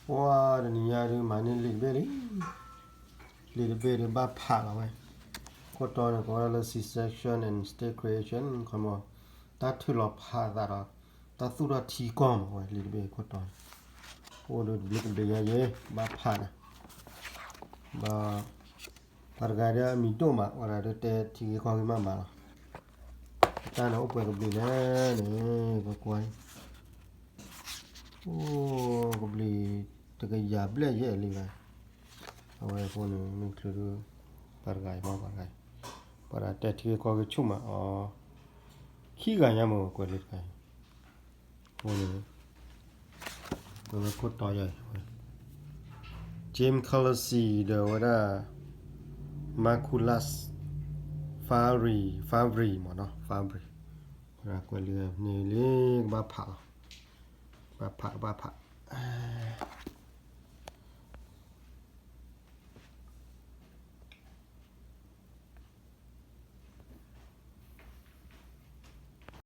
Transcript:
ပှၤတနံၤညါဒုးမၤန့ၢ်လံာ်တဘ့ၣ်လံ, လံာ်တဘ့ၣ်ဒုးဘၣ်ဖးလီၤဝဲ, ခိၣ်တီန့ၣ်ကိးဝဲဒၣ်လၢ Secession and State Creation ခီမီ, တၢ်ထုးလီၤဖးသးဒီး တၢ်သူၣ်ထီၣ်ထံကီၢ်မးဝဲ လံာ်တဘ့ၣ်ခိၣ်တီန့ၣ်, အိၣ်ဒုးတဘျုးကဘျုးယဲယဲ ဘၣ်ဖးန့ၣ်, ဘၣ် ပှၤတဂၤဒီးအမံၤဒိၣ်မး ဝဲဒၣ်ဒီးတဲထံဂ့ၢ်ကီၢ်ဂ့ၢ်မးမးလီၤ, တၢ်န့ၣ်အိၣ်ပှဲၤကဘျံးလဲၣ်န့ၣ် ကွၢ်ကွၢ်, အိၣ်ကဘျံးတကယၤဘျဲၣ်ယဲၢ်လံဘၣ်, အဝဲအဃိန့ၣ် မ့ၢ်ချုးဒုး ပှၤတဂၤအံၤမး ပှၤတဂၤအံၤ, ပှၤဒၣ်တဲထံဂ့ၢ်ကီၢ်ဂ့ၢ်ဆူၣ်မးအီၤ, ခံဂၤညါမး ကွဲးလံာ်တခါအံၤ, အဃိန့ၣ် ကွဲးဝဲခိၣ်တီယဲၢ် James Callicy ဒီးဝဲဒၣ် Marculus Fabry, Fabry မ့ၢ်နီၤ Fabry, ဝဲဒၣ်ကွဲးလံာ်န့ၣ်လံ ကဘၣ်ဖးလီၤ, ဘၣ်ဖး ကဘၣ်ဖး,